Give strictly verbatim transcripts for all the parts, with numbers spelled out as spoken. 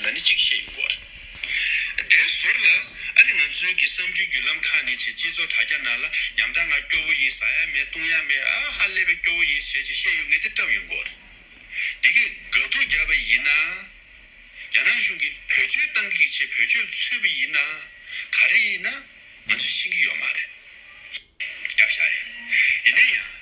ད་ནི་གཅིག་བཤད་ཡོང་གི་རེད། དེའི་ཟུར་ལ་ཨ་ནི་ང་ཚོའི་གི་གསར་འགྱུར་བརྒྱུད་ལམ་ཁག་ནས་བྱས་སྤྱི་ཚོགས་དྲ་རྒྱ་ནང་ལ་ཉམ་ཐག་ང་སྐྱོ་བོ་ཡིན། ཟ་ཡ་མེད། བཏུང་ཡ་མེད། ཨ་ཧ་ལས་པའི་སྐྱོ་བོ་ཡིན་ཟེར་བྱས་བཤད་ཡོང་མཁན་དེ་བཀྲམ་ཡོང་གི་རེད། དེ་གས་དགག་སྒྲུབ་བརྒྱབ་པ་ཡིན་ན། རྒྱ་ནག་གཞུང་གིས་བེད་སྤྱོད་བཏང་གི་བྱས་བེད་སྤྱོད་ཚུད་པ་ཡིན་ན། ག་རེ་ཡིན་ན། ང་ཚོས་ཤེས་ཀྱི་ཡོད་མ་རེད། རྒྱབ་བཞག་ཡ། ཡིན་ན་ཡང་།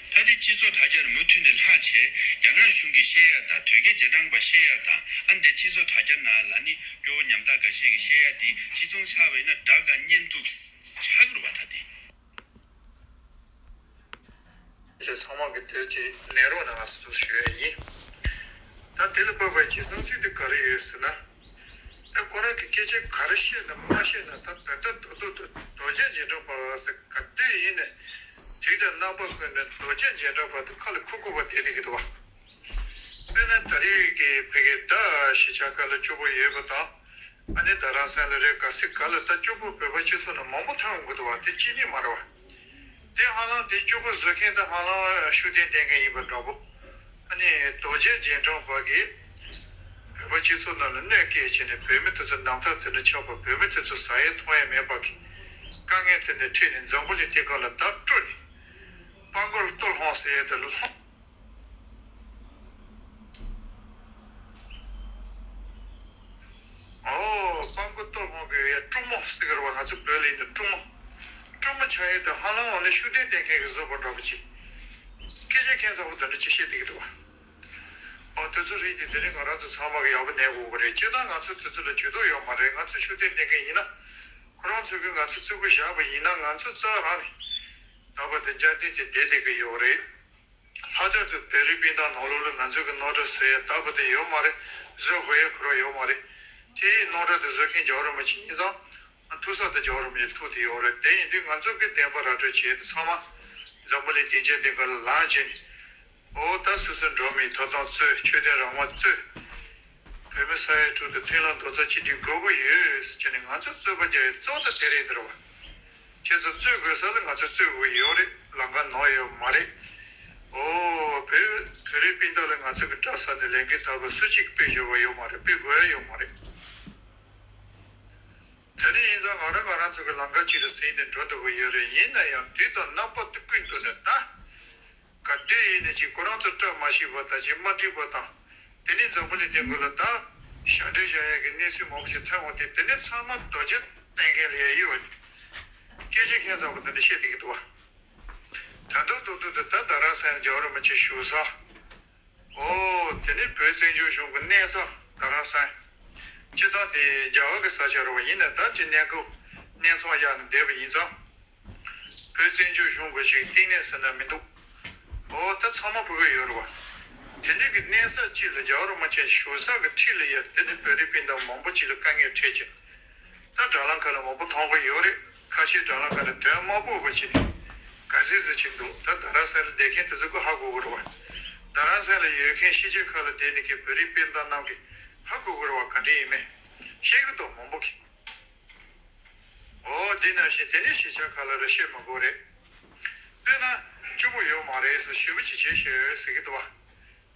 ད་ལྟའི་སྤྱི་ཚོགས་དྲ་རྒྱ་ནས་མུ་མཐུད་ནས་ལྷག་བྱས་རྒྱ་ནག་གཞུང་གིས་བཤད་ཡ་དང་དོལ་རྒྱལ་རྗེས་འབྲང་པ་བཤད་ཡ་དང་ཨ་འདི་སྤྱི་ཚོགས་དྲ་རྒྱ་ནང་ལ་ནི་སྐྱོ་བོ་ཉམ་ཐག་འགའ་ཤས་ཀྱིས་བཤད་ཡ་འདི་གཅིག་མཚུངས་ཆགས་པ་ཡིན་ན་དགྲ་དགའ་གཉེན་སྡུག་ཆགས་ཀྱི་རེད་པ་ད་འདི། ཅེས་ཚང་མ་གི་དོལ་གྱི་ནད་རོགས་ནང་ང་ཚོ་ཞུ་ཡ་ཡིན། ད་དེ་ལ་དཔག་པའི་ཅིག་བསམ་ཚུལ་དེ་ག་རེ་ཡོད་ཟེར་ན། ད་ཁོ་རང་གི་སྐད་ཆ་ག་རེ་བཤད་ན་མ་བཤད་ན་ད་ད་ད་ད་ད་ད་རྡོ་རྗེ་རྗེས་འབྲང་པ་ཟེར་ག་དུས་ཡིན་ནས་དུས་དང་རྣམ་པ་ཀུན་ནས་རྡོ་རྗེ་རྗེས་འབྲང་པ་དེ་ཁ་ལ་ཁུག་ཁུག་པ་བསྡད་བསྡད་ཀྱི་འདུག་བ། དཔེར་ན་ད་རེས་ཀྱི་བོད་ཀྱི་ཟླ་བཞི་ཆ་ཁ་ལ་སྐྱོ་པོ་ཡོད་པ་དང་། ཨ་ནི་རྡ་རམ་ས་ལ་རེད། ག་སི་ག་ལ་ད་སྐྱོ་པོ་བོད་པ་སྤྱི་ཚོགས་ནང་མང་པོ་མཐོང་ཡོང་གི་འདུག་བ། དེ་གཅིག་གཉིས་མ་རེད་བ། དེ་ཧ་ལམ་དེ་སྐྱོ་པོ་བཟོ་མཁན་དེ་ཧ་ལམ་ཤུགས་ལྡན་བསྟེན་མཁན་ཡིན་པ་འདྲ་པོ། ཨ་ནི་རྡོ་རྗེ་རྗེས་འབྲང་པ་གིས་བོད་པ་སྤྱི་ཚོགས་ནང་ལ་གནོད་སྐྱེལ་བྱས་ནས་བོད་མི་དེ་ཚོ་ནམ་ཐག་དེ་འདྲ་ཆགས་པ། བོད་མི་དེ་ཚོ་ཟ་ཡས་འཐུང་ཡས་མེད་པ་གི་དཀའ་ངལ་དེ་འདྲ་འཕྲད་ནས་འཛམ་བུ་གླིང་དེ་སྒང་ལ་བརྡ་སྤྲོད་ནས་སྤྲང་པོ་ལ་ལྟོ་སློང་ཟེར་ཡས་དེ་ལ་སློང་། ཨོ། སྤྲང་པོ་ལྟོ་སློང་གི་ཡོད་ཡ། སྲུ་མོ་ཟེར་གི་རེད་བ། ང་ཚོ་བོད་ལ་ཡིན་ན་སྲུ་མོ། སྲུ་མོ་ཆགས་ཡས་དེ་ཧ་ལམ་འོ་ན་ཤུགས་ལྡན་བསྟེན་མཁན་གྱིས་བཟོས་པ་འདྲ་པོ་ཅིག་སྐད་ཆ་ཁྱད་མཚར་པོ་དེ་འདྲ་ཅིག་བཤད་བསྡད་ཀྱི་འདུག་བ། ཨོ་དེ་ཚོ་རེད་དེ། དེ་རིང་ང་རང་ཚོ་ཚང་མ་གི་ཡག་པོ་གནས་དགོས་ཀྱི་རེད། སྤྱིར་བཏང་ང་ཚོ་དེ་ཚོ་ལ་ཇུས་གཏོགས་ཡོད་མ་རེད། ང་ཚོ་ཤུགས་ལྡན་བསྟེན་མཁན་ཡིན་ན་ཁོ་རང་ཚོ་གིས་ང་ཚོ་བཙུགས་པ་བཞག་པ་ཡིན་ན་ང་ཚོ་རྩ་རང་ནས་ད་བར་དུ་འཇར་ཏན་གྱི་བསྡད་བསྡད་ཀྱི་ཡོད་རེད། ལྷག་དོན་དུ་བོད་རིགས་སྤུན་ཟླ་ནང་ལོགས་ལ་ང་ཚོ་གི་རྣམ་གྲངས་བཟོ་ཡས་ད་བར་དུ་ཡོད་མ་རེད། བཟོ་དགོས་ཡས་ཁོ་རང་ཡོད་མ་རེད། དེའི་རྣམ་གྲངས་དེ་བཟོ་མཁན་རྒྱལ་བ་རིན་པོ་ཆེ་ཡིན་ཙང་། ཐུག་ས་དེ་རྒྱལ་བ་རིན་པོ་ཆེ་ཐུག་དེ་ཡོད་རེད། དེ་ཡིན་དུས་ང་ཚོ་གི་བདེན་པ་ར་སྤྲོད་བྱས་ཏེ་ཚང་མ་འཛམ་བུ་གླིང་སྡིངས་ཆའི་སྟེང་ག་ལ་ལངས་བྱས་ནས། འོ་ད་སོ་སོའི་འགྲོ་བ་མིའི་ཐོབ་ཐང་རྩོད། ཆོས་དད་རང་དབང་རྩོད། བོད་མི་ས་ཡ་དྲུག་དང་མཐུན་ལམ་རྡོག་རྩ་གཅིག་སྒྲིལ་དགོས་ཀྱི་ཡོད་ཟེར་བྱས་ནས་ང་ཚོ་རྩོད་པ་རྒྱག་ཡས་གཙོ་བོ་དེ་རེད་འདུག་བ། ཁྱེད་ཚོ་རྩོད་དགོས་ས་ལ་ང་ཚོ་རྩོད་དགོས་ཡོད་རེད། ལམ་ཁ་ནོར་ཡོད་མ་རེད། ཨོ་བོད་བོད་རིགས་སྤུན་ཟླ་ལ་ང་ཚོ་གི་གྲྭ་ས་ནས་ལས་འགུལ་དར་བ་སུ་གཅིག་སྤེལ་ཞུ་བ་ཡོད་མ་རེད། སྤེལ་དགོས་ཡ་ཡོད་མ་རེད། དེ་འདྲ་ཡིན་ཙང་ང་རང་ང་རང་ཚོ་གི་ལམ་ཁ་གཅིག་ལ་ཟིན་ནས་འགྲོ་འདོད་ཀྱི་ཡོད་རེད། ཡིན་ན་ཡང་དུས་དང་རྣམ་པ་དེ་ཀུན་ཏུ་ནས་ད། ག་དུས་ཡིན་ནའི་ཅིག་ཁོ་རང་ཚོ་བཀྲ་མ་ཤིས་པ་དང་ཅིག་མ་འགྲིག་པ་དང་། དེ་ནས་འཛམ་བུ་གླིང་སྟེང་ཁོ་ལ་ད་ཞབས་འདྲེན་བཞག་ཡག་གི་གནས་ཚུལ་མང་པོ་ཞིག་ཐོན་འོང་སྟེ། དེ་ནས་ཚང་མ་རྡོ་རྗེ་གཏད་མཁན་ལ་ཡ་ཡོད་ནི། སྐད་ཆ་ཁྱད་མཚར་པོ་དེ་འདྲ་བཤད་བསྡད་ཀྱི་འདུག་བ། དོན་དག་ཏུ་ཏུ་དེ་ད་རྡ་རམ་ས་ལ་རྒྱལ་བ་རིན་པོ་ཆེ་བཞུགས་ས། ཨོ་དེ་ནས་བོད་བཙན་བྱོལ་གཞུང་གི་གནས་ས་རྡ་རམ་ས། སྤྱིར་བཏང་དེ་རྒྱ་གར་གྱི་ས་ཆ་རེད་བ། ཡིན་ནའི་ད་ཅིག་གནས་སྐབས་གནས་ཚང་བཞག་ནས་བསྡད་པ་ཡིན་ཙང་། བོད་བཙན་བྱོལ་གཞུང་གི་ཞིག་བསྟི་གནས་ཟེར་ན་མི་འདུག་ཨོ་ད་ཚང་མ་ཕ་གིར་ཡོད་རེད་བ། དེ་འདྲ་གི་གནས་ས་གཅིག་ལ་རྒྱལ་བ་རིན་པོ་ཆེ་བཞུགས་ས་གི་འཁྲིས་ལ་ཡ་དེ་ནས་བོད་རིགས་སྤུན་ཟླ་མང་པོ་ཅིག་ལ་དཀའ་ངལ་འཕྲད་ཀྱི། ད་དྲ་ལམ་ཁ་ལ་མང་པོ་མཐོང་གི་ཡོད་རེད། ཁ་ཤས་དྲ་ལམ་ཁ་ལ་དོན་མ་ཕོག་པ་བྱས་ནས་ག་ཚོད་ཙམ་ཅིག་འདུག་ད་རྡ་རམ་ས་ལ་བསྡད་མཁན་དེ་ཚོ་གིས་ཧ་གོ་གི་རེད་བ། རྡ་རམ་ས་ལ་ཡོད་མཁན་ཕྱི་རྒྱལ་ཁག་ལ་བསྡད་ནས་ཀྱི་བོད་རིགས་སྤུན་ཟླ་རྣམས་ཀྱིས་ཧ་གོ་གི་རེད་བ། ག་འདྲ་ཡིན་མིན་ཤེས་ཀྱི་འདུག་མང་པོ་གིས། འོ་དེ་ནང་བཞིན་དེ་ནས་གཞིས་ཆགས་ཁག་ལ་རེ་བཤད་མ་དགོས་རེད། དཔེར་ན་སྐྱོ་པོ་ཡོད་མ་རེད་ཟེར་ཞེ་པོ་ཅིག་བྱས་བཞག་ཡོད་ཟེར་གྱི་འདུག་བ།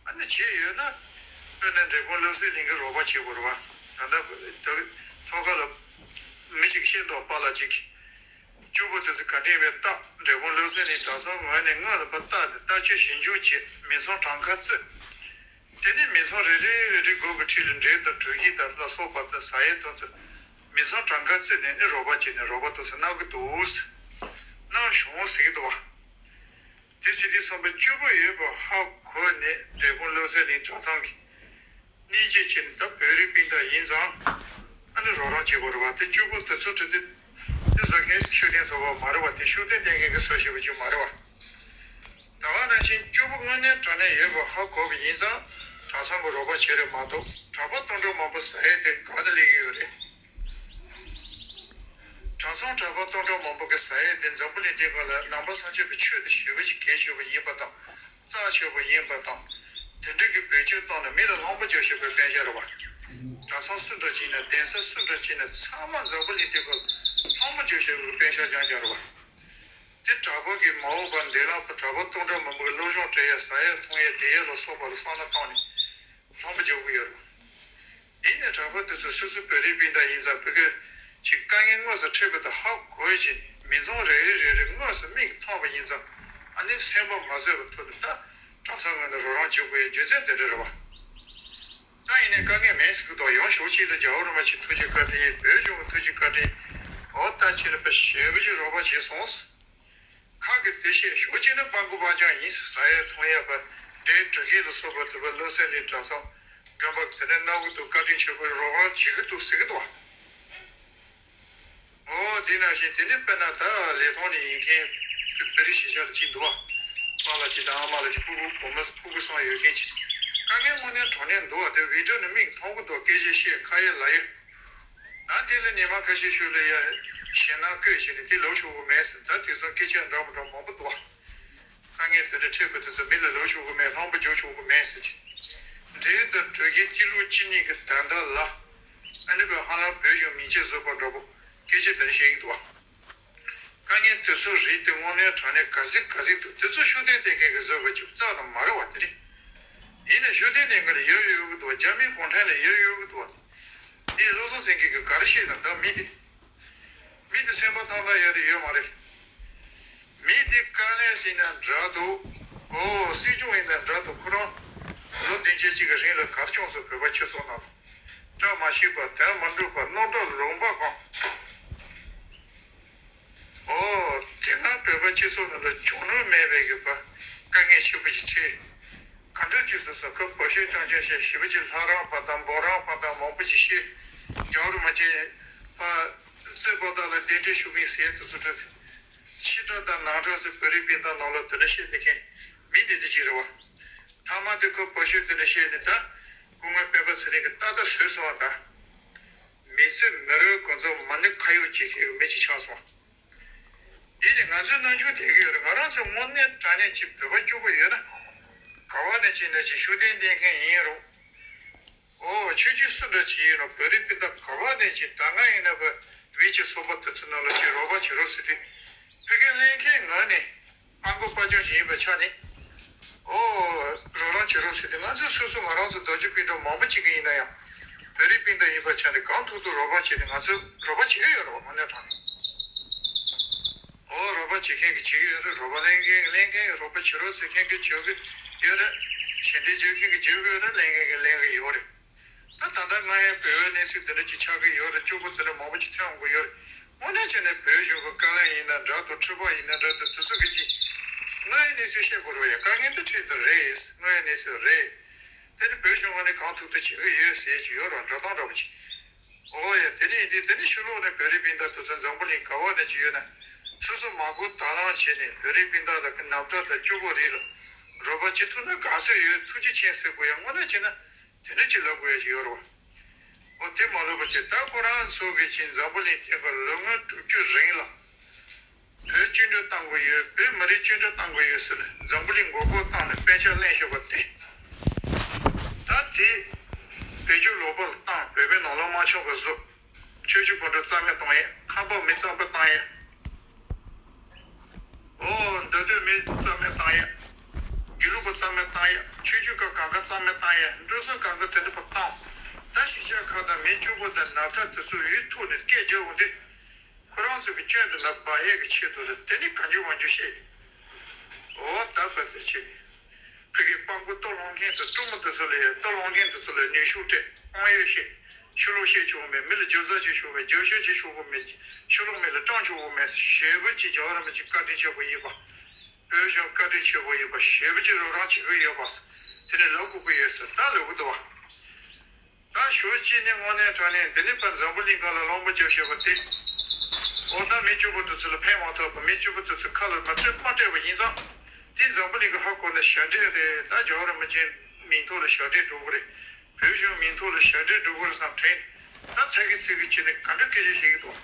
ཨ་ནི་བྱས་ཡོད་ན། དཔེར་ན་འབྲས་སྤུངས་བློ་གསལ་གླིང་གི་རོགས་པ་བྱེད་དགོས་རེད་བ། ད་ལྟ་ཐོག་ཁ་ལ་མི་ཞིག་ཤེས་མདོག་པ་ལ་ཅིག་སྐྱོ་པོ་དེ་ཚོ་ག་འདྲས་བས་བརྟག་འབྲས་སྤུངས་བློ་གསལ་གླིང་གྲྭ་ཚང་ངོས་ནས་སྔོན་ལ་ཕར་བལྟས་ནས་བརྟག་དཔྱད་ཞིབ་འཇུག་བྱས། མི་ཚང་གྲངས་ཀ་བརྩིས། དེ་ནས་མི་ཚང་རེ་རེ་རེ་རེ་སྒོ་གི་འཁྲིས་ལ་འབྲས་དང་གྲོ་སྐྱིད་དང་ལ་སོགས་པ་དང་ཟ་ཡས་དེ་ཚོ་མི་ཚང་གྲངས་ཀ་བརྩིས་ནས་ནི་རོགས་པ་བྱས་ནས་རོགས་པ་དེ་ཚོ་གནང་གི་འདུག་གནང་བྱུང་ཟེར་གྱི་འདུག་བ། དེ་བྱས་དུས་ཙམ་པ་སྐྱོ་པོ་ཡོད་པ་ཧ་གོ་ནས་འབྲས་སྤུངས་བློ་གསལ་གླིང་གྲྭ་ཚང་གིས་གནས་མཇལ་བྱས་ནས། ད་བོད་རིགས་སྤུན་ཟླ་ཡིན་ཙང་ཨ་ནི་རོགས་རམ་བྱེད་དགོས་རེད་བ། དེ་སྐྱོ་པོ་དེ་ཚོ་དེ་དེ་དེ་ཟ་མཁན་ཤུགས་ལྡན་ཚོ་བ་མ་རེད་བ། དེ་ཤུགས་ལྡན་བསྟེན་མཁན་གྱིས་བཟོ་ཤེས་པ་ཅིག་མ་རེད་བ། ད་ག་ནང་བཞིན་སྐྱོ་པོ་དངོས་གནས་དྲང་གནས་ཡོད་པ་ཧ་གོ་བ་ཡིན་ཙང་གྲྭ་ཚང་གིས་རོགས་པ་བྱེད་རེད་མ་གཏོགས་གྲྭ་པ་སྟོང་ཕྲག་མང་པོ་ཟ་ཡས་དེ་ག་ནས་སླེབས་ཀྱི་ཡོད་རེད། གྲྭ་ཚང་གྲྭ་པ་སྟོང་ཕྲག་མང་པོ་གིས་ཟ་ཡས་དེ་འཛམ་བུ་གླིང་འདིའི་སྒང་ལ་ནང་པ་སངས་རྒྱས་པའི་ཆོས་དེ་ཞེ་པོ་ཅིག་གལ་ཆེ་བ་ཡིན་པ་དང་རྩ་ཆེ་བ་ཡིན་པ་དང་། དེ་འདྲ་གི་བེད་སྤྱོད་བཏང་ནས་མི་ལ་ལྷང་པོ་རྒྱག་ཤེས་པའི་པད་ཤག་རེད་བ། གྲྭ་ཚང་སུ་འདྲ་ཅིག་ཡིན་ན། གདན་ས་སུ་འདྲ་ཅིག་ཡིན་ན། ཚང་མ་འཛམ་བུ་གླིང་འདིའི་སྒང་ལ་ལྷང་པོ་རྒྱག་ཤེས་པའི་པད་ཤག་རྐྱང་རྐྱང་རེད་བ། དེ་གྲྭ་པ་གིས་མ་འོངས་པར་འདི་ལ་གྲྭ་པ་སྟོང་ཕྲག་མང་པོ་གིས་སློབ་སྦྱོང་སྤྲད་ཡས་ཟ་ཡས་འཐུང་ཡས་བསྡད་ཡས་ལ་སོགས་པ་ལ་བསམ་བློ་བཏང་ནས་ལྷང་པོ་རྒྱག་གི་ཡོད་རེད། ཡིན་ནའི་གྲྭ་ ཁོ་དེ་ཚོ་སོ་སོ་བོད་རིགས་སྤུན་ཟླ་ཡིན་ཙང་བོད་སྐད་ཀྱི་དཀའ་ངལ་དངོས་སུ་འཕྲད་པ་དང་ཧ་གོ་བྱས་མི་ཚང་རེ་རེ་རེ་རེ་དངོས་སུ་མིག་མཐོང་བ་ཡིན་ཙང་ཨ་ནི་སེམས་པ་མ་བཟོད་པ་ཐོག་ནས་ད་གྲྭ་ཚང་ངོས་ནས་རོགས་རམ་བྱེད་དགོས་ཡའི་རྒྱུ་མཚན་དེ་འདྲ་རེད་བ། ད་ཡིན་ནའི་དཀའ་ངལ་མེད་ཟེར་གི་འདུག་ཡང་ཞོགས་ཅིག་ལ་རྒྱལ་བ་རིན་པོ་ཆེ་ཐུགས་རྗེ་བཀའ་དྲིན་བོད་གཞུང་གི་ཐུགས་རྗེ་བཀའ་དྲིན་འོ་ད་ཁྱེད་རང་པ་ཞེ་པོ་ཅིག་རོགས་པ་བྱས་སོང་། ཁ་གི་དེ་བཤད་ཞོགས་ཅིག་ནི་སྤྲང་པོ་སྤྲང་རྐྱང་ཡིན་ཟེར་ཡ་མཐོང་ཡ་པ་འདྲེ་དྲུག་གི་ལ་སོགས་པ་དུ་བ་བློ་གསལ་ནས་གྲྭ་ཚང་དགོན་པ་དེ་ནས་སྣ་བུ་དུ་བཀའ་དྲིན་ཆེ་པོ་རོགས་རམ་བྱེད་གི་འདུག་ཟེར་གི་འདུག་བ། ཨོ་དེ་ནང་བཞིན་དེ་ནི་དཔེར་ན་ད་ལས་ཐོག་ནས་ཡིན་མཁན་བེ་རི་ཤི་ཤ་ལ་ཅིག་འདུག་བ། པཱ་ལགས་ཅིག་དང་ཨ་མ་ལགས་ཅིག་ཕྲུ་གུ་བུ་མོ་ཕྲུ་གུ་སང་ཡོད་མཁན་ཅིག་དཀའ་ངལ་དངོས་གནས་དྲང་གནས་འདུག་བ། དེ་བི་ཌི་ཡོ་ནས་མིག་མཐོང་གི་འདུག་སྐད་ཆ་བཤད་ཁ་ཡ་ལ་ཡ། ད་དེ་ལ་ཉི་མ་ཁ་ཤས་ཤུལ་ལ་ཡ་ཞེད་སྣང་བསྐྱེད་བྱས་ནས་དེ་ལོག་ཆོག་གི་མེད་ཟེར། ད་དེང་སང་སྐད་ཆ་འདྲ་མི་འདྲ་མང་པོ་འདུག་བ། དཀའ་ངལ་དེ་འདྲ་འཕྲད་པ་དེ་ཚོ་མི་ལ་ལོག་ཆོག་གི་མེད། ལྷང་པོ་རྒྱག་ཆོག་གི་མེད་ཟེར་གྱི། འདྲེ་དང་དྲོད་ཀྱི་སྤྱི་ལོ་གཅིག་གཉིས་ཀྱི་ད་ལྟ་ལ་ཨ་ནི་བོད་ཧ་ལམ་བོད་གཞུང་མིང་ཆད་བཟོ་བ་འདྲ་པོ་སྐད་ཆ་དེ་འདྲ་བཤད་ཀྱི་འདུག་བ། དཀའ་ངལ་དེ་ཚོ་རིགས་དེ་དངོས་གནས་དྲང་གནས་ག་ཚིག་ག་ཚིག་འདུག་དེ་ཚོ་ཤུགས་ལྡན་བསྟེན་མཁན་གྱིས་བཟོས་པ་ཅིག་རྩ་ནས་མ་རེད་བ། དེ་རེད། ཡིན་ནའི་ཤུགས་ལྡན་བསྟེན་མཁན་ལ་ཡོད་ཡོད་གི་འདུག་བ། རྒྱ་མིའི་གུང་ཁྲན་ལ་ཡོད་ཡོད་གི་འདུག་བ། འདི་བློ་བཟང་སེང་གེ་གིས་ག་རེ་བཤད་དང་ད་མི་འདི། མི་འདི་སེམས་པ་ཐང་ཐང་ཡོད་རེད་ཡོད་མ་རེད། མི་འདི་དཀའ་ལས་ཡིན་ན་འདྲ་འདུག་ཨོ་སྲིད་སྐྱོང་ཡིན་ན་འདྲ་འདུག་ཁོ་རང་ལོ་བདུན་ཅུ་གཅིག་གི་རིང་ལ་གར་བྱུང་སོང་། བོད་པ་སྤྱི་ཚོགས་ནང་ལ་བཀྲ་མ་ཤིས་པ་དོན་མ་འགྲུབ་པ་རྣམ་གྲངས་ལུང་པ་གང་། ཨོ་དེ་སྔ་བོད་པ་སྤྱི་ཚོགས་ནང་ལ་བྱུང་མྱོང་མེད་པའི་གི་པ་དཀའ་ངལ་ཆེན་པོ་ཞིག་འཕྲད། ག་འདྲ་ཅིག་ཟེར་ས་ཁོ་བོད་ཤོད་ཅང་ཅང་བཤད། ཞེ་པོ་ཅིག་ལྷ་རམས་པ་དང་འབོག་རམས་པ་དང་མང་པོ་ཅིག་བཤད། རྒྱལ་བ་རིན་པོ་ཆེ་ཕ་རྩེ་པོ་ཏ་ལ་གདན་འདྲེན་ཞུ་གི་ཟེར་དུ་སུ་འདྲ། ཕྱི་དགྲ་དང་ནང་དགྲ་ཟེར་བོད་རིགས་སྤུན་ཟླ་ནང་ལ་དེ་འདྲ་བཤད་བསྡད་མཁན་མི་དེ་འདྲ་ཅིག་རེད་བ། མཐའ་མ་དེ་ཁོ་བོད་ཤོད་དེ་འདྲ་བཤད་ནས་ད་སྐུ་ངོ་སྤེན་པ་ཚེ་རིང་གི་ཏག་ཏག་བཟོས་སོང་བ་ད། མི་ཚེ་མི་རོལ་གོ་ཚོད་མ་ཎི་ཁ་ཡོག་བྱེད་མཁན་གྱི་མི་ཅིག་ཆགས་སོང་། འདི་ནི་ང་ཚོའི་རྣམ་འགྱུར་བསྡད་ཀྱི་ཡོད་རེད། ང་རང་ཚོ་དངོས་གནས་དྲང་གནས་ཀྱི་བོད་པ་སྐྱོ་པོ་ཡོད་ན། ག་བ་ནས་ཅིག་ནས་ཅིག་ཤུགས་ལྡན་བསྟེན་མཁན་ཡིན་རུང་། ཨོ་ཆོས་བརྒྱུད་སུ་འདྲ་ཅིག་ཡིན་རུང་བོད་རིགས་སྤུན་ཟླ་ག་བ་ནས་ཅིག་ད་སྔ་ཡིན་ན་བོད་བོད་ཀྱི་ཚོགས་པ་དེ་ཚོ་ནང་ལ་ཅིག་རོགས་པ་བྱེད་རོགས་ཟེར་དུས། ཕ་གི་ལྷན་རྒྱས་ངོས་ནས། སྤྲང་པོ་སྤྲང་རྐྱང་ཞིག་ཡིན་པའི་ཆ་ནས། ཨོ། རོགས་རམ་བྱེད་རོགས་ཟེར་ཏེ་ང་ཚོས་སོ་སོ་ང་རང་ཚོ་རྡོ་རྗེ་སྤུན་གྲོགས་མང་པོ་ཅིག་གི་ཡིན་ན་ཡང་། བོད་རིགས་སྤུན་ཟླ་ཡིན་པའི་ཆ་ནས་གང་ཐུབ་ཐུབ་རོགས་པ་བྱས་ཏེ་ང་ཚོས་རོགས་པ་བྱེད་ཀྱི་ཡོད་རེད་བ། དངོས་གནས་དྲང་གནས། ཨོ་རོགས་པ་བྱེད་མཁན་གྱིས་བྱེད་ཀྱི་ཡོད་རེད། རོགས་པ་ལེན་མཁན་གྱིས་ལེན་མཁན་ཡོད། རོགས་པ་བྱེད་རོགས་ཟེར་མཁན་གྱིས་བྱེད་ཀྱི་ཡོད་རེད། ཞལ་འདེབས་བྱེད་མཁན་གྱིས་བྱེད་ཀྱི་ཡོད་རེད། ལེན་མཁན་གྱིས་ལེན་གྱི་ཡོད་རེད། ད་ད་ལྟ་སྔ་ཡན་བོད་པའི་གནས་ཚུལ་འདི་འདྲ་ཅིག་ཆགས་ཀྱི་ཡོད་རེད། སྐྱོ་པོ་འདི་འདྲ་མང་པོ་ཅིག་ཐོན་འོང་གི་ཡོད་རེད། དངོས་གནས་བྱས་ནས་བོད་གཞུང་གི་བཀའ་བློན་ཡིན་ན་འདྲ་འདུག་ཁྲི་པ་ཡིན་ན་འདྲ་འདུག་དེ་ཚོ་གིས་ཅིག་དངོས་ཡོད་གནས་ཚུལ་བཤད་དགོས་རེད་བ། ཡ་དཀའ་ངལ་འདི་འཕྲད་འདི་རེད། དངོས་ཡོད་གནས་ཚུལ་རེད། དེ་ནི་བོད་གཞུང་ངོས་ནས་གང་ཐུབ་ཐུབ་བྱེད་ཀྱི་ཡོད་ཟེར་གྱི་ཡོད་རེད་བ། འགྲོ་སྟངས་འདྲ་པོ་ཅིག་ཨོ་ཡ་དེ་ནི་ཡིན་དུས་དེ་ནི་ཕྱི་ལོགས་ནས་བོད་རིགས་སྤུན་ཟླ་དེ་ཚོ་འཛམ་བུ་གླིང་ག་བ་ནས་ཅིག་ཡོད་ན། སོ་སོ་མ་གོ་དང་བླངས་བྱས་ནས་བོད་རིགས་སྤུན་ཟླ་ལ་གི་ནབ་ད་དང་སྐྱོ་པོ་རིགས་ལ་རོགས་པ་བྱེད་ཐུབ་ན་དགའ་བསུ་ཡོད། ཐུགས་རྗེ་ཆེ་ཟེར་དགོས་ཡ་དངོས་གནས་བྱས་ན། དེ་འདྲ་ཅིག་ལབ་དགོས་ཡ་ཅིག་ཡོད་རེད་བ། འོ་དེ་མ་ལབ་པ་བྱས་ད་ཁོ་རང་ཚོ་གིས་ཅིག་འཛམ་བུ་གླིང་སྟེང་གི་ལོ་ངོ་དྲུག་ཅུ་རིང་ལ། བོད་བཅིངས་འགྲོལ་བཏང་དགོས་ཡོད། བོད་མི་རིགས་བཅིངས་འགྲོལ་བཏང་དགོས་ཡོད་ཟེར་ནས་འཛམ་བུ་གླིང་མགོ་སྐོར་བཏང་ནས་དཔེ་ཆ་ལེན་བཞག་པ་དེ། ད་དེ་བེད་སྤྱོད་ལོག་པར་བཏང་། བོད་པའི་ནང་ལོགས་དམག་སྦྱོང་ག་བཟོ། ཆོས་བརྒྱུད་སྤུན་གྲོགས་རྩ་མེད་གཏོང་ཡས། ཁམས་པ་མི་རྩ་མེད་བཏང་ཡས། ཨོ་མདོ་སྟོད་མི་རྩ་མེད་བཏང་ཡ། དགེ་ལུགས་པ་རྩ་མེད་བཏང་ཡ། ཆོས་བརྒྱུད་ཁག་གང་ག་རྩ་མེད་བཏང་ཡ། འགྲོ་སོང་གང་ག་དེ་འདྲ་པོ་བཏང་། ད་གཞིས་ཆགས་ཁག་དང་མི་སྐྱོ་པོ་དང་ན་ཚ་དེ་ཚོ་འུ་ཐུག་ནས་སྐད་རྒྱག་འོང་དུས། ཁོ་རང་ཚོ་གི་སྐྱོན་དེ་ན་སྦ་ཡས་ཀྱི་ཆེད་དུ་རེད། དེ་ནི་གང་བྱུང་མང་བྱུང་བཤད། ཨོ་ད་བར་དུ་བྱས་ནས། ཕ་གི་སྤྲང་པོ་ལྟོ་སློང་མཁན་དང་སྤྲང་པོ་དེ་ཚོ་ལ་ཡ་ལྟོ་སློང་མཁན་དེ་ཚོ་ལ་ནུས་ཤུགས་སྤྲད། དཔང་ཡོད་བཤད། ཕྱི་ལོགས་བཤད་ཆོག་གི་མེད། མི་ལ་རྒྱབ་ཟ་བྱེད་ཆོག་གི་མེད། རྒྱབ་སྐྱོར་བྱེད་ཆོག་གི་མེད། ཕྱི་ལོགས་མི་ལ་སྤྲང་ཆོག་གི་མེད། ཞེ་པོ་ཅིག་རྒྱལ་བ་རིན་པོ་ཆེ་བཀའ་དྲིན་ཆེ་པོ་ཡིན་པ། བོད་གཞུང་བཀའ་དྲིན་ཆེ་པོ་ཡིན་པ། ཞེ་པོ་ཅིག་རོགས་རམ་བྱེད་ཀྱི་ཡོད་པ། དེ་ནས་ལབ་དགོས་ཀྱི་ཡོད་ཟེར་ད་ལབ་གི་འདུག་བ། ད་ཞོ་སྐྱེས་ནས་དངོས་གནས་དྲང་གནས་འདི་ནི་ཕར་འཛམ་བུ་གླིང་སྒང་ལ་གླང་པོ་རྒྱབ་བཞག་པ་དེ། ཨོ་ད་མི་སྐྱོ་པོ་དེ་ཚོ་ལ་ཕན་མ་ཐོགས་པ། མི་སྐྱོ་པོ་དེ་ཚོ་ཁ་ལ་མ་སྤྲད་མ་སྤྲད་པ་ཡིན་ཙང་། དེ་འཛམ་བུ་གླིང་གི་ཧ་གོ་ནས་ཞབས་འདྲེན་རེད། ད་རྒྱལ་བ་རིན་པོ་ཆེའི་མིང་ཐོག་ལ་ཞབས་འདྲེན་འགྲོ་གི་རེད། བོད་གཞུང་མིང་ཐོག་ལ་ཞབས་འདྲེན་འགྲོ་གི་རེད་བསམ་དྲན། ད་ཚ་གི་ཚིག་གི་བྱས་ནས་ག་འདྲ་སྐད་ཆ་བཤད་ཀྱི་འདུག་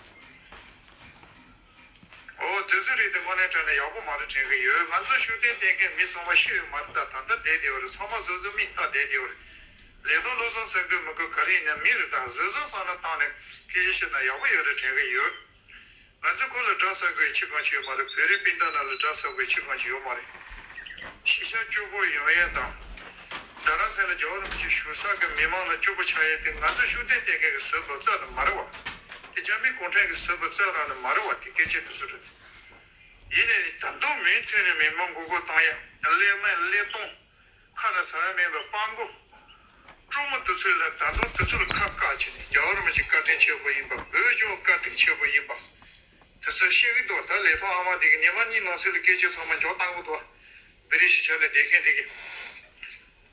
ཨོ་དེ་ཚོ་རིགས་དེ་དངོས་གནས་དྲང་གནས་ཡག་པོ་མ་རེད་དྲན་གི་ཡོད། ང་ཚོ་ཤུགས་ལྡན་བསྟེན་མཁན་མི་ཚང་མ་ཤི་ཡོད་མ་རེད། ད་ད་ལྟ་བསྡད་བསྡད་ཡོད་རེད། ཚང་མ་བཟོ་བཟོ་མིག་ལྟ་བསྡད་བསྡད་ཡོད་རེད། ལས་དོན་བློ་བཟང་ས་ཁུལ་མི་དགོས་ག་རེ་ཡིན་ན་མི་རེད། ད་བཟོ་བཟོ་བསམ་བློ་བཏང་ནས་སྐད་ཆ་བཤད་ན་ཡག་པོ་ཡོད་རེད་དྲན་གི་ཡོད། ང་ཚོ་ཁོ་ལ་དགྲ་ཟ་དགོས་ཡའི་ཕྱིར་གང་ཅི་ཡོད་མ་རེད། བོད་རིགས་སྤུན་ཟླ་རྣམས་ལ་དགྲ་ཟ་དགོས་ཡའི་ཕྱིར་གང་ཅི་ཡོད་མ་རེད། གཞིས་ཆགས་སྐྱོ་པོ་ཡོང་ཡས་དང་། ད་ རྡ་རམ་ས་ལ་རྒྱལ་བ་རིན་པོ་ཆེ་བཞུགས་ས་གི་མི་མང་ལ་སྐྱོ་པོ་ཆགས་ཡས་དེ་ང་ཚོ་ཤུགས་ལྡན་བསྟེན་མཁན་གྱི་བཟོ་འབབ་རྩ་ནས་མ་རེད་བ། དེ་རྒྱ་མིའི་གུང་ཁྲན་གྱི་བཟོ་འབབ་རྩ་རང་ནས་མ་རེད་བ། དེ་སྐད་ཆ་དེ་ཚོ་རེད། ཡིན་ནའི་ད་དུང་མུ་མཐུད་ནས་མི་མང་མགོ་སྐོར་བཏང་ཡ། གླེང་མོལ་གླེང་སྟངས། ཁ་ལ་ཟ་ཡ་མེད་པའི་སྤྲང་པོ། སྤྲང་མོ་དེ་ཚོ་ལ་ད་དུང་དེ་ཚོ་ལ་ཁ་བཀག་བྱས་ནས་རྒྱལ་བ་རིན་པོ་ཆེ་བཀའ་དྲིན་ཆེ་པོ་ཡིན་པ། བོད་གཞུང་བཀའ་དྲིན་ཆེ་པོ་ཡིན་པ། དེ་ཚོ་བཤད་གི་འདུག་ད་ལས་ཐོག་ཨ་མ་དེ་གི་ཉི་མ་གཉིས་ནང་ཚུད་ལ་སྐད་ཆ་ཚང་མ་འཇོག་བཏང་གི་འདུག་བོད་རིགས་ཤིག་ཆགས་ནས་བསྡད་མཁན་དེ་གི།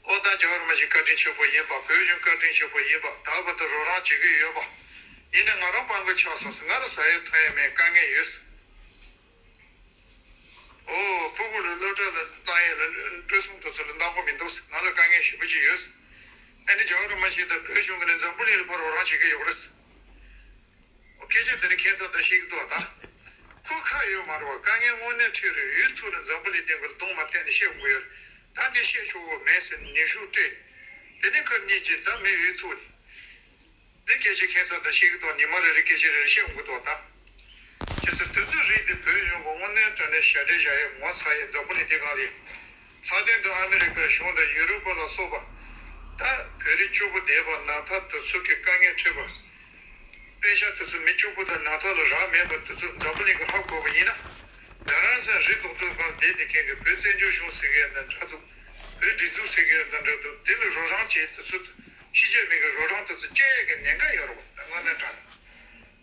ཨོ་ད་རྒྱལ་བ་རིན་པོ་ཆེ་བཀའ་དྲིན་ཆེ་པོ་ཡིན་པ། བོད་གཞུང་བཀའ་དྲིན་ཆེ་པོ་ཡིན་པ། ད་བར་དུ་རོགས་རམ་བྱེད་ཀྱི་ཡོད་པ། ཡིན་ནའི་ང་རང་སྤྲང་པོ་ཆགས་སོང་ཟེར། ང་ལ་ཟ་ཡས་འཐུང་ཡས་མེད། དཀའ་ངལ་ཡོད་ཟེར། ཨོ་ཕྲུ་གུ་ལ་སློབ་གྲྭ་ལ་བཏང་ཡས་ལ་སྤྲོ་གསུམ་དེ་ཚོ་ལ་འདང་པོ་མི་འདུག་ཟེར། ང་ལ་དཀའ་ངལ་ཞེ་པོ་ཅིག་ཡོད་ཟེར། ཨ་ནི་རྒྱལ་བ་རིན་པོ་ཆེ་དང་བོད་གཞུང་གི་ནས་འཛམ་བུ་གླིང་ལ་ཕར་རོགས་རམ་བྱེད་ཀྱི་ཡོད་རེད་ཟེར། སྐད་ཆ་དེ་ནི་ཁྱད་མཚར་དང་བཤད་ཀྱི་འདུག་ད། ཁོ་ཁ་ཡོད་མ་རེད་བ། དཀའ་ངལ་དངོས་གནས་འཕྲད་རེད། ཡུལ་ཐུག་ནས་འཛམ་བུ་གླིང་སྟེང་གི་གདོང་མར་བསྟན་ནས་བཤད་དགོས་ཡོད་རེད། ད་འདི་བཤད་ཆོག་གི་མེད་ཟེར་ནས་ནུས་ཤུགས་སྤྲད། དེ་ནས་ཁོ་གཉིས་ཀྱིས་ད་མི་ཡུལ་ཐུག་ནས། འདི་སྐད་ཆ་ཁྱད་མཚར་དང་བཤད་ཀྱི་འདུག་ཉི་མ་རེ་རེ་སྐད་ཆ་རེ་རེ་བཤད་འོང་གི་འདུག་ད། བྱས་ཙང་དེ་ཚོའི་རིགས་དེ་བོད་གཞུང་གི་དངོས་གནས་དྲང་གནས་ཞབས་འདྲེན་བཞག་ཡས་ངོ་ཚ་ཡས་འཛམ་བུ་གླིང་འདི་སྒང་ལ། ལྷག་དོན་དུ་ཨ་མི་རི་ཀ་གཞུང་དང་ཡུ་རོབ་པ་ལ་སོགས་པ། ད་བོད་རིགས་སྐྱོ་པོ་བསྡད་པ། ནང་ཐག་དུ་ཚུར་གྱི་དཀའ་ངལ་འཕྲད་པ། པེ་ཤ་དེ་ཚོ་མི་སྐྱོ་པོ་དང་ནང་ཐག་ལ་རག་མེད་པ་དེ་ཚོ་འཛམ་བུ་གླིང་གིས་ཧ་གོ་བ་ཡིན་ན། རྡ་རམ་ས་རི་རྡོག་རྡོག་སྒང་བསྡད་བསྡད་མཁན་གྱི་བོད་བཙན་བྱོལ་གཞུང་ཟེར་མཁན་དང་འདྲ་འདུག་བོད་སྒྲིག་འཛུགས་ཟེར་མཁན་དང་འདྲ་འདུག་དེ་ལ་རོགས་རམ་བྱེད་དེ་ཚོ་ཕྱི་རྒྱལ་མི་གི་རོགས་རམ་དེ་ཚོ་བྱེད་ཡས་ཀྱི་ཉེན་ཁ་ཡོད་རེད་བ། ད་དངོས་གནས་དྲང་གནས་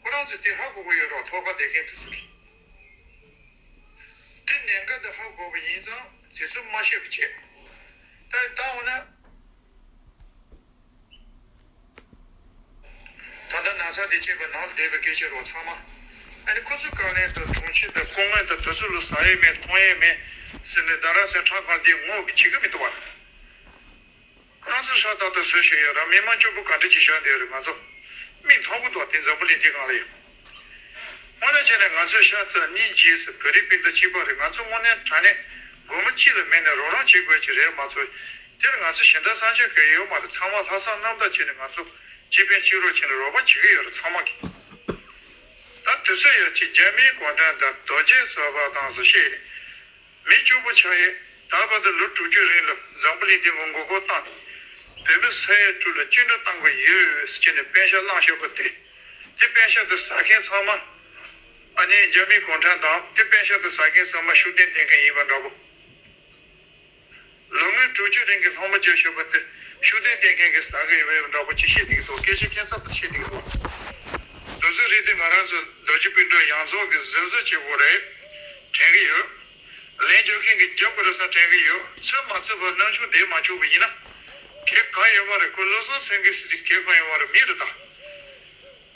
ཁོ་རང་ཚོས་དེ་ཧ་གོ་གི་ཡོད་རེད་བ། ཐོག་ཁར་བསྡད་མཁན་དེ་ཚོ་གིས། དེ་ཉེན་ཁ་དེ་ཧ་གོ་བ་ཡིན་ཙང་དེ་ཚོ་མ་བཤད་པ་བྱས། ད་ད་འོ་ན། ད་ལྟ་ན་ཚ་དེ་བྱས་པའི་ནང་ལ་བསྡད་པའི་སྐད་ཆ་རོ་ཚང་མ། ཨ་ནི་ཁོ་ཚོའི་བཀའ་ལན་དང་དྲུང་ཆེ་དང་སྐུ་ངོ་དང་དེ་ཚོ་ལ་ཟ་ཡས་མེད་འཐུང་ཡས་མེད་ཟེར་ནས་རྡ་རམ་ས་ཁྲག་ཁང་འདིའི་ངོ་བྱེད་ཀྱི་མི་འདུག་བ། ཁོ་རང་ཚོ་ཧྲ་ཏག་ཏག་བཟོས་བཞག་ཡོད་ར། མི་མང་སྐྱོ་པོ་ག་འདྲ་ཅིག་བཞག་བསྡད་ཡོད་རེད། ང་ཚོ་མིག་མཐོང་གི་འདུག་དེ་འཛམ་བུ་གླིང་འདི་སྒང་ལ་ཡོད། དངོས་གནས་བྱས་ན་ང་ཚོས་ཤ་ཚ་སྙིང་རྗེ་ཟེར། བོད་རིགས་སྤུན་ཟླ་གཅིག་པ་རེད། ང་ཚོ་དངོས་གནས་དྲང་གནས་སྒོ་མོ་གཅིག་ལ་མེད་ནས་རོགས་རམ་བྱེད་དགོས་ཀྱི་རེད་མ་གཏོགས། དེར་ང་ཚོ་གཞན་དག་སངས་རྒྱས་ག་ཡོད་མ་རེད། ཚང་མ་ལྷག་བསམ་རྣམ་དག་བྱས་ནས་ང་ཚོ་གཅིག་ཕན་གཅིག་རོགས་བྱས་ནས་རོགས་པ་བྱེད་ཀྱི་ཡོད་རེད་ཚང་མ་གིས། ད་དུས་ཚོད་ཡོད་ཅིག་རྒྱ་མིའི་གུང་ཁྲན་དང་རྡོ་རྗེ་བཟོད་པ་དང་སུ་ཤེས་ནས། མི་སྐྱོ་པོ་ཆགས་ཡས། ད་བར་དུ་ལོ་དྲུག་ཅུ་རིང་ལ་འཛམ་བུ་གླིང་འདི་ངོ་མགོ་སྐོར་བཏང་། བོད་མི་ས་ཡ་དྲུག་ལ་བཅིངས་འགྲོལ་བཏང་གི་ཡོད་ཟེར་ནས་པེན་ཤ་བླངས་བཞག་པ་དེ། དེ་པེན་ཤ་དེ་ཟ་མཁན་ཚང་མ། ཨ་ནི་རྒྱ་མིའི་གུང་ཁྲན་དང་དེ་པེན་ཤ་དེ་ཟ་མཁན་ཚང་མ་ཤུགས་ལྡན་བསྟེན་མཁན་ཡིན་པ་འདྲ་པོ། ལོ་ངོ་དྲུག་ཅུ་རིང་གི་སློང་མོ་བརྒྱབ་བཞག་པ་དེ་ཤུགས་ལྡན་བསྟེན་མཁན་གྱིས་ཟ་གི་ཡོད་པ་འདྲ་པོ་ཅིག་བཤད་བསྡད་ཀྱི་འདུག་སྐད་ཆ་ཁྱད་མཚར་པོ་བཤད་བསྡད་ཀྱི་འདུག་དེ་ཚོའི་རིགས་དེ་ང་རང་ཚོ་རྡོ་རྗེ་སྤུན་གྲོགས་ཡོངས་རྫོགས་ཀྱིས་གཟབ་གཟབ་བྱེད་དགོས་རེད། དྲན་གྱི་ཡོད། ལན་རྒྱག་མཁན་གྱིས་རྒྱབ་དགོས་རེད་བསམ་དྲན་གྱི་ཡོད། ཚུར་མ་ཚུད་པར་སྣང་ཆུང་བསྡད་མ་བཅུག་པ་ཡིན་ན། གེགས་གང་ཡོད་མ་རེད། ཁོ་བློ་བཟང་སེང་གེ་ཟེར་དེ་གེགས་གང་ཡོད་མ་རེད། མི་རེད་ད།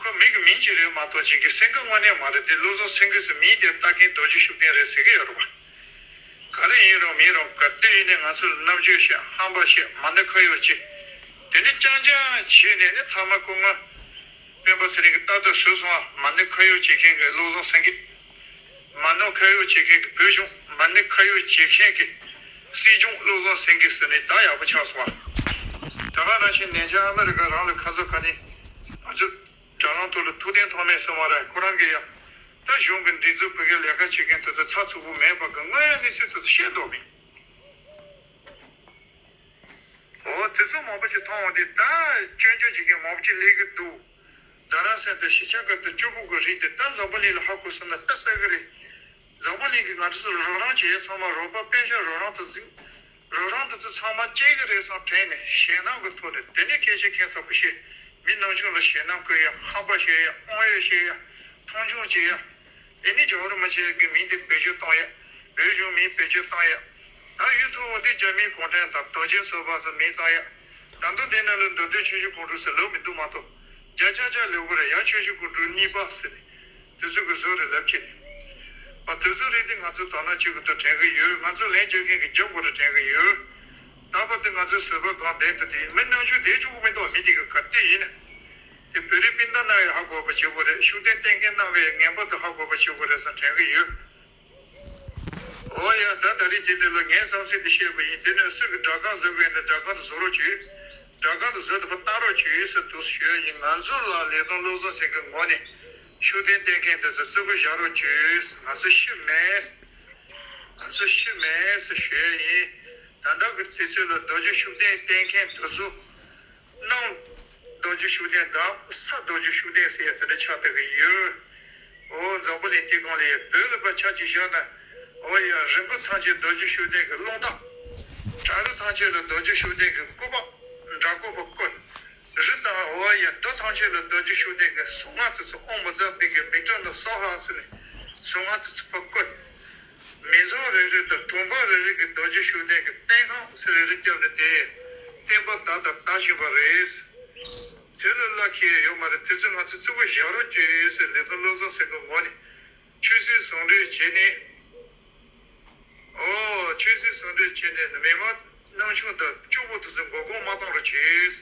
ཁོ་མི་གི་མིང་ཅིག་རེད་མ་གཏོགས་ཅིག་གི་སེང་གེ་དངོས་གནས་མ་རེད། དེ་བློ་བཟང་སེང་གེ་ཟེར་མིང་དེ་བཏགས་མཁན་རྡོ་རྗེ་ཤུགས་ལྡན་རེད་ཟེར་གྱི་ཡོད་རེད་པ། ག་རེ་ཡིན་རུང་མིན་རུང་ག་དུས་ཡིན་ནའི་ང་ཚོ་ལ་རྣམ་དཔྱོད་བཤད། ཧམ་པ་བཤད། མ་ཎི་ཁ་ཡོག་བྱེད། དེ་ནས་རྐྱང་རྐྱང་བྱས་ནས་ནི་ཐ་མ་སྐུ་ངོ་སྤེན་པ་ཚེ་རིང་གི་ལྟ་གྲུབ་བཟོས་སོང་ཨ། མ་ཎི་ཁ་ཡོག་བྱེད་མཁན་གྱི་བློ་བཟང་སེང་གེ། མ་ཎི་ཁ་ཡོག་བྱེད་མཁན་གྱི་བོད་གཞུང་། མ་ཎི་ཁ་ཡོག་བྱེད་མཁན་གྱི་སྲིད་སྐྱོང་བློ་བཟང་སེང་གེ་ཟེར་ནས་ད་ཡག་པོ་ཆགས་སོང་ཨ། ད་ག་ནང་བཞིན་ནན་ཅང་ཨ་མི་རི་ཀ་རང་ལ་ཁ་ས་ཁ་ནས་ང་ཚོ་དྲ་ལམ་ཐོག་ལ་ཐུགས་བདེན་ཐོགས་མེད་གསུང་བ་ར། ཁོ་རང་གིས་ཡང་ད་གཞུང་གི་སྒྲིག་འཛུགས་བོད་སྐད་ལས་ཀ་བྱེད་མཁན་དེ་ཚོ་ཚགས་ཚུད་པོ་མེད་པ་གི་དངོས་ཡོད་གནས་ཚུལ་དེ་ཚོ་བཤད་འདུག་མིན། འོ་དེ་ཚོ་མང་པོ་ཅིག་མཐོང་བ་དེ་ད་སྐྱོན་བརྗོད་བྱེད་མཁན་མང་པོ་ཅིག་སླེབས་ཀྱི་འདུག་རྡ་རམ་ས་དེ་གཞིས་ཆགས་ཁག་ཏུ་སྐྱོ་པོ་གི་རིགས་དེ་ད་འཛམ་བུ་གླིང་ལ་ཧ་གོ་སོང་ན་དཔེ་གསལ་གི་རེད། འཛམ་བུ་གླིང་གིས་ང་ཚོ་ཚོར་རོགས་རམ་བྱེད་ཡས་ཚང་མ་རོགས་པ་པེ་ཤག་རོགས་རམ་དུ་འཛིན། རོགས་རམ་དེ་ཚོ་ཚང་མ་བཅད་ཀྱི་རེད་བསམ་དྲན་ནས་ཞེད་སྣང་གི་ཐོག་ནས་དེ་ནས་སྐད་ཆ་ཁྱད་མཚར་པོ་བཤད། མི་ནང་ཆུང་ལ་ཞེད་སྣང་བསྐུལ་ཡ། ཧམ་པ་བཤད་ཡ། དབང་ཡོད་བཤད་ཡ། མཐོང་ཆུང་བྱེད་ཡ། དེ་ནས་རྒྱལ་བ་རིན་པོ་ཆེ་གི་མིང་དེ་བེད་སྤྱོད་གཏོང་ཡ། བོད་གཞུང་མིང་བེད་སྤྱོད་གཏོང་ཡ། ད་ཡུལ་ཐོག་འོ་དེ་རྒྱ་མིའི་གུང་ཁྲན་དང་རྡོ་རྗེ་བཟོད་པ་ཟེར་མིང་བཏགས་ཡ། ད་དུང་དེ་ནང་ལ་མདོ་སྟོད་ཆུ་བཞི་སྒང་དྲུག་ཟེར་ལབ་མི་འདུག་མ་གཏོགས། རྒྱ་ཆ་ཆ་ལབ་དགོས་རེད། ཡང་ཆུ་བཞི་སྒང་དྲུག་གཉིས་པ་ཟེར་ནས། དེ་ཚོ་གི་བཟོ་རེ་ལབ་ཀྱི་རེད། ཨ་དེ་ཚོ་རེད་དེ་ང་ཚོ་དོ་སྣང་བྱེད་དགོས་འདུག་དྲན་གི་ཡོད། ང་ཚོ་ལན་རྒྱག་མཁན་གྱི་རྒྱབ་དགོས་རེད་དྲན་གི་ཡོད། ད་བར་དུ་ང་ཚོའི་བཟོད་པ་སྒང་བསྡད་དུ་དེ་མི་ནང་ཆོས་བསྡད་བཅུག་གི་མི་འདུག་མི་དེ་གི་ག་དེ་ཡིན་ན། དེ་བོད་རིགས་སྤུན་ཟླ་རྣམས་ཡང་ཧ་གོ་བ་བྱེད་དགོས་རེད། ཤུགས་ལྡན་བསྟེན་མཁན་རྣམས་ཀྱིས་ངན་པ་དེ་ཧ་གོ་བ་བྱེད་དགོས་རེད་བསམ་དྲན་གི་ཡོད། འོ་ཡ། ད་ད་རེས་དེ་འདི་ལ་ངས་བསམ་ཚུལ་འདི་བཤད་པ་ཡིན། དེ་ནས་སུ་གི་སྦྲག་སྒང་བཟོ་དགོས་ན་སྦྲག་སྒང་དུ་བཟོ་རོགས་བྱོས། སྦྲག་སྒང་དུ་བཟོ་ཐུབ་པ་བཏང་རོགས་བྱོས་ཟེར་འདུག་ཞུ་ཡ་ཡིན། ང་ཚོ་ལ་ལས་དོན་བློ་བཟང་སེང་གེའི་ངོས་ནས་ཤུགས་ལྡན་བསྟེན་མཁན་དེ་ཚོ་བརྩི་བཀུར་བཞག་རོགས་བྱོས། ང་ཚོ་ཤི་མེད། ང་ཚོ་ཤི་མེད་ཟེར་ཞུ་ཡ་ཡིན། ད་ ད་ལྟ་གི་དུས་ཚོད་ལ་རྡོ་རྗེ་ཤུགས་ལྡན་བསྟེན་མཁན་དེ་ཚོ་གནམ་རྡོ་རྗེ་ཤུགས་ལྡན་དང་ས་རྡོ་རྗེ་ཤུགས་ལྡན་ཟེར་ཡ་དེ་འདྲ་ཆགས་བསྡད་ཀྱི་ཡོད། འོ་འཛམ་བུ་གླིང་འདི་སྒང་ལ་ཡ་བོད་ལ་ཕར་ཆ་གཅིག་བཞག་ན། འོ་ཡ་རི་མགོ་ཐམས་ཅད་རྡོ་རྗེ་ཤུགས་ལྡན་གྱི་རླུང་རྟ། བྲག་རི་ཐམས་ཅད་ལ་རྡོ་རྗེ་ཤུགས་ལྡན་གྱི་སྐུད་པ། འདྲ་སྐུད་པ་བསྐོར། རི་དང་འོ་ཡ་རྡོ་ཐམས་ཅད་ལ་རྡོ་རྗེ་ཤུགས་ལྡན་གྱི་གཟུངས་སྔགས་དེ་ཚོ་ཨོཾ་བཛྲ་པི་ཀ་མི་ཏྲ་ན་སྭཱ་ཧཱ་ཟེར་ནས་གཟུངས་སྔགས་དེ་ཚོ་ཕར་བསྐོར། མི་ཚང་རེ་རེ་དང་གྲོང་པ་རེ་རེ་གི་རྡོ་རྗེ་ཤུགས་ལྡན་གྱི་རྟེན་ཁང་ཟེར་རེ་རེ་བརྒྱབ་ནས་དེ་བསྟན་པ་དར་དང་དར་བཞིན་པ་རེད། དེ་ལས་སླ་ཁྱེད་ཡོད་མ་རེད། དེ་ཚོ་ང་ཚོ་བརྩི་བཀུར་བཞག་རོགས་བྱོས་ཟེར་ལས་དོན་བློ་བཟང་སེང་གེ་ངོས་ནས་ཆོས་སྲིད་ཟུང་འབྲེལ་བྱས་ནས། ཨོ། ཆོས་སྲིད་ཟུང་འབྲེལ་བྱས་ནས་མི་མང་ནང་ཆུང་དང་སྐྱོ་པོ་དེ་ཚོ་མགོ་སྐོར་མ་གཏོང་རོགས་བྱོས།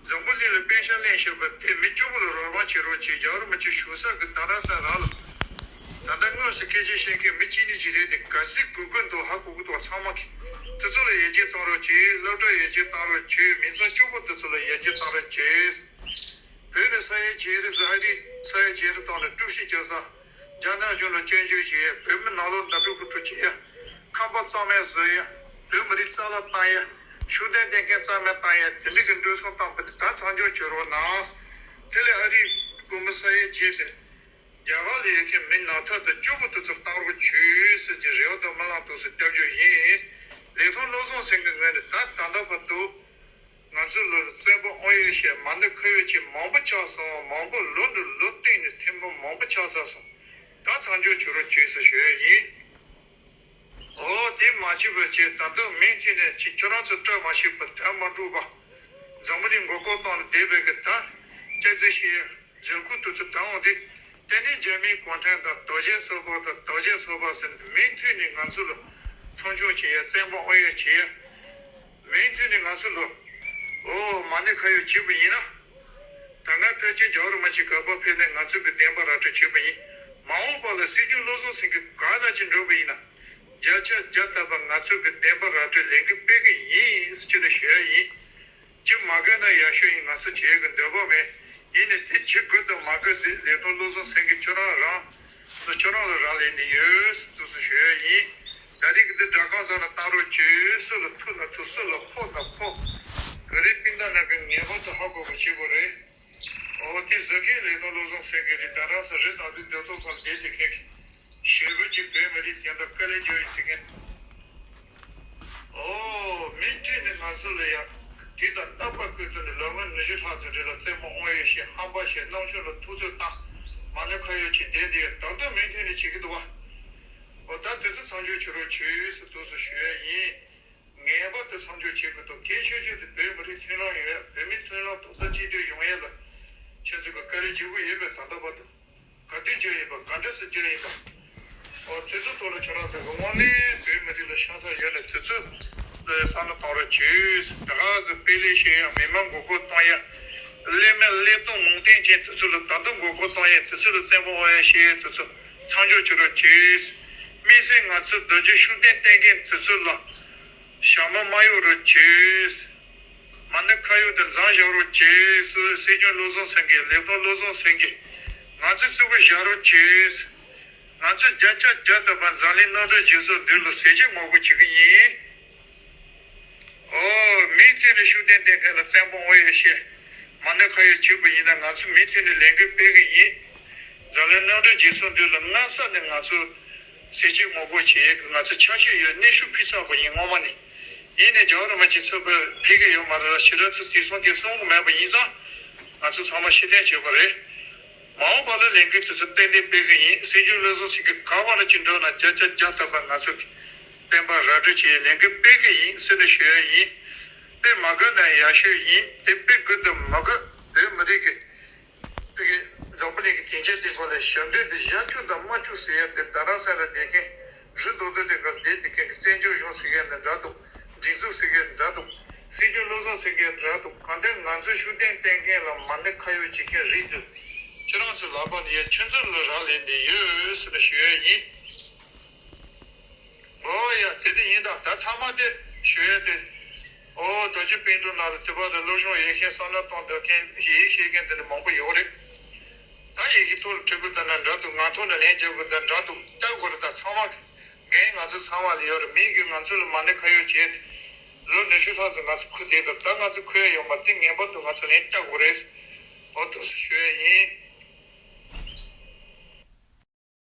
འཛམ་བུ་གླིང་ལ་པེ་ཤག་ལེན་བཞིན་པ་དེ་མི་སྐྱོ་པོ་ལ་རོགས་རམ་བྱེད་རོགས་བྱེད། རྒྱག་རོགས་མ་བྱེད། བཞུགས་ས་གི་རྡ་རམ་ས་རང་ལ། ད་ལྟ་དངོས་སུ་སྐད་ཆ་བཤད་མཁན་མི་གཅིག་གཉིས་ཅིག་རེད་དེ། ག་ཚོད་དགོས་དགོས་འདུག་ཧ་གོ་གི་འདུག་ཚང་མ་གི། དེ་ཚོ་ལ་ཡར་རྒྱས་གཏོང་རོགས་བྱེད། སློབ་གྲྭ་ཡར་རྒྱས་གཏོང་རོགས་བྱེད། མི་ཚང་སྐྱོ་པོ་དེ་ཚོ་ལ་ཡར་རྒྱས་གཏོང་རོགས་བྱེད། བོད་ནས་ས་ཡ་བརྒྱད་རེ་ཟ་ཧ་རི་ས་ཡ་བརྒྱད་རེ་བཏང་ནས་དཀྲུག་ཤིང་རྒྱག་ས། རྒྱ་ནག་གཞུང་ལ་སྐྱོན་བརྗོད་བྱེད་ཡ། བོད་མི་ནང་ལོགས་མདའ་དཀྲུག་ཕུ་དཀྲུག་བྱེད་ཡ། ཁང་པ་གཙང་མ་བཟོ་ཡ། བོད་མི་རིགས་རྩ་བརླག་བཏང་ཡ། ཤུགས་ལྡན་བསྟེན་མཁན་རྩ་མེད་བཏང་ཡ། དེ་འདྲ་གི་འགྲོ་སོང་བཏང་པ་དེ་ད་མཚམས་འཇོག་བྱེད་རོགས་གནང་། དེ་ལས་ཧ་རི་སྒོར་མོ་ས་ཡ་བརྒྱད་དེ་རྒྱ་གར་ལ་ཡོད་མཁན་མི་ནང་ཐག་ཏུ་སྐྱོ་པོ་དེ་ཚོར་བཏང་རོགས་བྱོས་ཟེར་གྱི་རེ་བ་དང་སྨོན་ལམ་དུ་སུ་སྐྱབས་བཅོལ་ཡིན། ལས་དོན་བློ་བཟང་སེང་གེ་ངོས་ནས་ད་ད་ལྟ་བར་དུ། ང་ཚོ་ལ་བཙན་པོ་དབང་ཡོད་བཤད་མ་ཎི་ཁ་ཡོད་ཅིག་མང་པོ་ཆགས་སོང་། མང་པོ་ལོ་འདྲ་ལོ་སྟེང་ནས་ཐེངས་མ་མང་པོ་ཆགས་ཚར་སོང་། ད་མཚམས་འཇོག་བྱེད་རོགས་བྱོས་ཟེར་ཞུ་ཡ་ཡིན། ཨོ་དེ་མ་བྱེད་པ་བྱས་ད་དུང་མུ་མཐུད་ནས་ཅིག་ཁྱོད་རང་ཚོ་སྐྲག་མ་ཤེས་པ་དོན་མ་འགྲུབ་པ། འཛམ་བུ་གླིང་མགོ་སྐོར་བཏང་ནས་བསྡད་པའི་གི་ད་སྐྱག་རྫུན་བཤད་ཡ། རྫུན་རྐུ་དེ་ཚོ་དྲང་འོང་དུས། དེ་ནས་རྒྱ་མིའི་གུང་ཁྲན་ཏང་རྡོ་རྗེ་ཚོགས་པ་དང་རྡོ་རྗེ་ཚོགས་པ་ཟེར་ནས་མུ་མཐུད་ནས་ང་ཚོ་ལ་མཐོང་ཆུང་བྱེད་ཡ། བཙན་པོ་དབང་ཡོད་བྱེད་ཡ། མུ་མཐུད་ནས་ང་ཚོ་ལ་ཨོ་མ་ཎི་ཁ་ཡོད་བྱེད་པ་ཡིན་ན། ད་སྔ་ཕལ་ཆེར་རྒྱལ་བ་རིན་པོ་ཆེ་ག་པར་ཕེབས་ནས་ང་ཚོ་གི་བདེན་པ་ར་སྤྲོད་བྱེད་པ་ཡིན། མ་འོངས་པ་ལ་སྲིད་སྐྱོང་བློ་བཟང་སེང་གེ་ག་ན་ཅིག་འགྲོ་བ་ཡིན་ན། བརྒྱ་ཆ་བརྒྱ་ཐམ་པ་ང་ཚོ་གི་བདེན་པ་ར་སྤྲོད་ལས་འགུལ་སྤེལ་གི་ཡིན་ཟེར་ཁྱོད་ལ་ཞུ་ཡ་ཡིན། ཅི་མ་དགོས་ན་ཡག་ཤོས་ཡིན། ང་ཚོ་བྱེད་གི་འདོད་པ་མེད། ཡིན་ནའི་དེ་བྱེད་དགོས་དང་མ་དགོས་དེ་ལས་དོན་བློ་བཟང་སེང་གེ་ཁྱོད་རང་རང་ལ་ཁྱོད་རང་ལ་རག་ལས་ནི་ཡོད་ཟེར་དུས་སུ་ཞུ་ཡ་ཡིན། ད་རེས་ཀྱི་འདི་སྒྲ་སྒམ་ས་ན་བཏང་རོགས་བྱོས། སུ་ལ་ཐུག་ན་ཐུག་སུ་ལ་ཕོག་ན་ཕོག་ག་རེ་སྤུན་ཟླ་རྣམས་ཀྱིས་ངེས་པར་དུ་ཧ་གོ་དགོས་བྱེད་དགོས་རེད། འོ་དེ་ཟེར་མཁན་ལས་དོན་བློ་བཟང་སེང་གེ་རེད། ད་རང་ས་རི་དྭགས་འདི་སྡོད་ཐོག་ཁར་བསྡད་དེ་མཁན་གྱི་ཞེ་པོ་ཅིག་བོད་མི་རིགས་ཡང་དག་དཀའ་ལས་བརྒྱབ་ཡོད་ཟེར་མཁན། ཨོ། མུ་མཐུད་ནས་ང་ཚོ་ལ་ཡང་དུས་དང་རྣམ་པ་ཀུན་ཏུ་ནས་ལོ་ངོ་ཉི་ཤུ་ལྷག་ཙམ་རིང་ལ་བཙན་པོ་དབང་ཡོད་བཤད། ཧམ་པ་བཤད། སྣང་ཆུང་ལ་ཐུབ་ཚོད་བཏང་། མ་ཎི་ཁ་ཡོད་ཅིག་བསྡད་དེ་ད་དུང་མུ་མཐུད་ནས་བྱེད་ཀྱི་འདུག་བ། ཨོ་ད་དེ་ཚོ་མཚམས་འཇོག་བྱེད་རོགས་བྱོས་ཟེར་དུས་སུ་ཞུ་ཡ་ཡིན། ངེས་པར་དུ་མཚམས་འཇོག་བྱེད་དགོས་འདུག་གལ་ཆེ་ཤོས་དེ་བོད་མི་རིགས་མཐུན་ལམ་ཡོད། བོད་མི་མཐུན་ལམ་རྡོག་རྩ་གཅིག་སྒྲིལ་ཡོང་ཡ་ལ་ཁྱེད་ཚོ་གི་བཀའ་དྲིན་བརྗེད་གི་ཡོད་པས། ད་ལྟ་བར་དུ། ག་དུས་བརྗོད་ཡིན་པ། ག་འདྲ་སེ་བརྗོད་ཡིན་པ། འོ་དེ་ཚོ་ཐོག་ལ་ཁྱོད་རང་ཚོ་གི་དངོས་གནས་བོད་མི་རིགས་ལ་ཤ་ཚ་ཡོད་ན་དེ་ཚོ་ལ་བསམ་བློ་གཏོང་རོགས་བྱོས། ད་ག་ཚོད་དཔེ་ལས་བཤད་ཡ། མི་མང་མགོ་སྐོར་གཏོང་ཡ། ཀླད་མེད་ཀླད་སྟོང་ངོ་ལྟོས་ཅན་དེ་ཚོ་ལ་ད་དུང་མགོ་སྐོར་གཏོང་ཡ། དེ་ཚོ་ལ་བཙན་པོ་དབང་ཡ་བཤད་ཡ་དེ་ཚོ་མཚམས་འཇོག་བྱེད་རོགས་བྱོས། དམིགས་བསལ་ང་ཚོ་རྡོ་རྗེ་ཤུགས་ལྡན་བསྟེན་མཁན་དེ་ཚོ་ལ། ཞྭ་མོ་མ་གཡོག་རོགས་བྱོས། མ་ཎི་ཁ་ཡོག་དེ་འཛིན་བཞག་རོགས་བྱོས། སྲིད་སྐྱོང་བློ་བཟང་སེང་གེ། ལས་དོན་བློ་བཟང་སེང་གེ། ང་ཚོ་བརྩི་བཀུར་བཞག་རོགས་བྱོས། ང་ཚོ་བརྒྱ་ཆ་བརྒྱ་ཐམ་པ་འཛམ་གླིང་གནམ་གྲུ་རྒྱལ་ཚོགས་མདུན་ལ་ཟས་བཅད་ངོ་རྒོལ་བྱེད་ཀྱི་ཡིན། ཨོ། མུ་མཐུད་ནས་ཤུགས་ལྡན་བསྟེན་མཁན་ལ་བཙན་པོ་དབང་ཡོད་བཤད། མ་ཎི་ཁ་ཡོག་བྱེད་པ་ཡིན་ན་ང་ཚོ་མུ་མཐུད་ནས་ལས་འགུལ་སྤེལ་གི་ཡིན། འཛམ་གླིང་གནམ་གྲུ་རྒྱལ་ཚོགས་མདུན་ལ་སྔ་ས་ནས་ང་ཚོ་ཟས་བཅད་ངོ་རྒོལ་བྱེད་ཡས་ཀྱི་ང་ཚོ་ཆ་ཤས་ཡོད། གནོན་ཤུགས་ཕུལ་ཚར་བ་ཡིན། སྔོན་མ་ནས། ཡིན་ནའི་རྒྱལ་བ་རིན་པོ་ཆེ་ཚོགས་པ་ཕེབས་ཀྱི་ཡོད་མ་རེད་ལ། ཕྱི་དྲགས་ཚོ་དུས་སང་དེ་གསུང་གི་མེད་པ་ཡིན་ཙང་། ང་ཚོ་ཚང་མ་ཕྱིར་འཐེན་བྱས་པ་རེད། མ་འོངས་པ་ལ་ལས་འགུལ་དེ་ཚོ་ཏན་ཏན་སྤེལ་གི་ཡིན། སྲིད་སྐྱོང་བློ་བཟང་སེང་གེ་ག་པ་ལ་ཅིག་འགྲོ་ན་བརྒྱ་ཆ་བརྒྱ་ཐམ་པ་ང་ཚོ་གི་བསྟན་པ་ར་སྤྲོད་བྱེད་ཡའི་ལས་འགུལ་སྤེལ་གི་ཡིན་ཟེར་ནས་ཞུ་ཡ་ཡིན། དེ་མ་དགོས་ན་ཡག་ཤོས་ཡིན། དེ་དཔེ་དགོས་དང་མ་དགོས་དེ་མི་རིགས་ཀྱི་དེ་གི་འཛམ་བུ་གླིང་གི་སྡིངས་ཆ་དེ་སྒང་ལ་ཞབས་འདྲེན་དེ་བཞག་བཅུག་དང་མ་བཅུག་ཟེར་ཡ་དེ། རྡ་རམ་ས་ལ་བསྡད་མཁན་རི་རྡོག་རྡོག་དེ་སྒང་བསྡད་དེ་མཁན་གྱི་བཙན་བྱོལ་གཞུང་ཟེར་མཁན་དང་འདྲ་འདུག་སྒྲིག་འཛུགས་ཟེར་མཁན་འདྲ་འདུག་སྲིད་སྐྱོང་བློ་བཟང་ཟེར་མཁན་འདྲ་འདུག་གང་ལྟར་ང་ཚོའི་ཤུགས་ལྡན་བསྟེན་མཁན་ལ་མ་ཎི་ཁ་ཡོག་བྱེད་མཁན་རིགས་དེ་ཁྱེད་རང་ཚོའི་ལག་པ་ནས་ཡ་ཁྱོད་ཚོ་ལ་རག་ལས་ནས་ཡོད་ཟེར་ནས་ཞུ་ཡ་ཡིན། ཨོ་ཡ། དེ་འདྲ་ཡིན་ད། ད་མཐའ་མ་དེ་ཞུ་ཡ་དེ། ཨོ་རྡོ་རྗེ་སྤུན་གྲོགས་ནང་ལ་དེ་བར་དུ་སློབ་སྦྱོང་ཡོད་མཁན་བསམ་བློ་གཏོང་འདོད་མཁན་ཡིག་ཤེས་མཁན་དེ་འདྲ་མང་པོ་ཡོད་རེད། ད་ཡི་གེ་ཐོག་ལ་འབྲི་དགོས་ད་ན་འདྲ་འདུག་ངག་ཐོག་ལ་ལན་རྒྱག་དགོས་ད་འདྲ་འདུག་ལྟ་དགོས་རེད། ད་ཚང་མ་གི་ འགན་ང་ཚོ་ཚང་མ་ལ་ཡོད་རེད། མི་གིས་ང་ཚོ་ལ་མ་ཎི་ཁ་ཡོད་བྱས་ཏེ་ལོ་ཉི་ཤུ་ལྷག་ཙམ་ང་ཚོ་ཁུར་བསྡད་འདུག་ད་ང་ཚོ་ཁུར་ཡ་ཡོད་མ་རེད། དེ་ངེས་པར་དུ་ང་ཚོ་ལན་རྒྱག་དགོས་རེད།